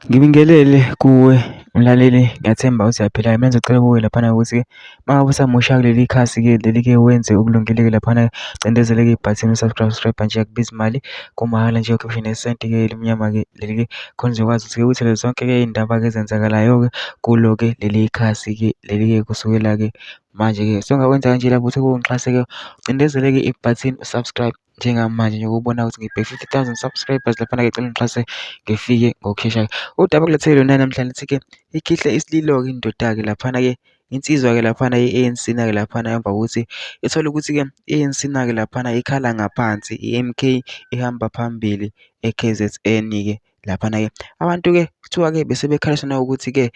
Ngibingelele kuwe mlaleli, ngiyathemba ukuthi uyaphilayo. Mina ngizocela kuwe laphana ukuthi-ke uma ngabe usamosha kuleli khasi-ke leli-ke wenze okulungile-ke laphana, cindezele-ke ibhathini u-subscribe nje, akubizi imali, kumahhala nje, ukhiphe nesenti-ke elimnyama-ke leli-ke khona uzokwazi ukuthi-ke uthole zonke-ke iy'ndaba-ke ezenzakalayo-ke kulo-ke leli khasi-ke leli-ke kusukela-ke manje-ke. So ongakwenza kanje lapho uthi ungixhase-ke ucindezele-ke ibhathini u-subscribe njengamanje nje ukubona ukuthi ngibheke 50,000 subscribers laphana-ke cela ungixhase ngifike ngokushesha-ke. Udaba engilethele lona namhlanje lithi-ke ikhihle isililo-ke indoda-ke laphana-ke insizwa-ke laphana ye-ANC-na-ke laphana emva kokuthi ithole ukuthi-ke i-ANC na-ke laphana ikhala ngaphansi, i-MK ihamba phambili e-KZN-ke laphana-ke. Abantu-ke kuthiwa-ke bese bekhaliswa nawukuthi-ke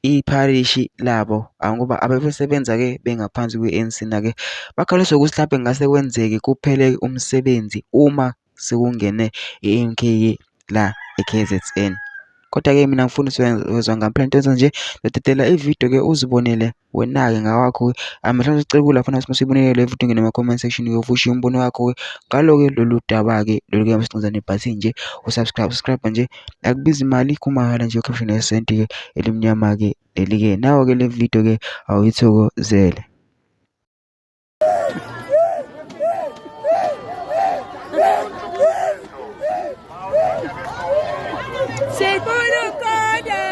ipharishi labo ngoba ababesebenza-ke bengaphansi kwe-ANC na-ke, bakhaliswa ukuthi mhlampe kungase kwenzeke kuphele umsebenzi uma sekungene i-MK-ke la e-KZN. Kodwa-ke mina ngifuna wezwa ngempela into enza nje, ngidedela ividiyo-ke uzibonele wena-ke ngawakho-ke. Mhlawumbe sicela kulapha masiyibonile le vidiyo ngene ma-comment section-ke ufushe umbono wakho-ke ngalo-ke lolu daba-ke lolu-ke masicindezela nebhathini nje subscribe nje, akubizi imali, kumahhala nje, ukhiphe nesenti-ke elimnyama-ke leli-ke. Nawe-ke le vidiyo-ke awuyithokozele. Seguro, cara!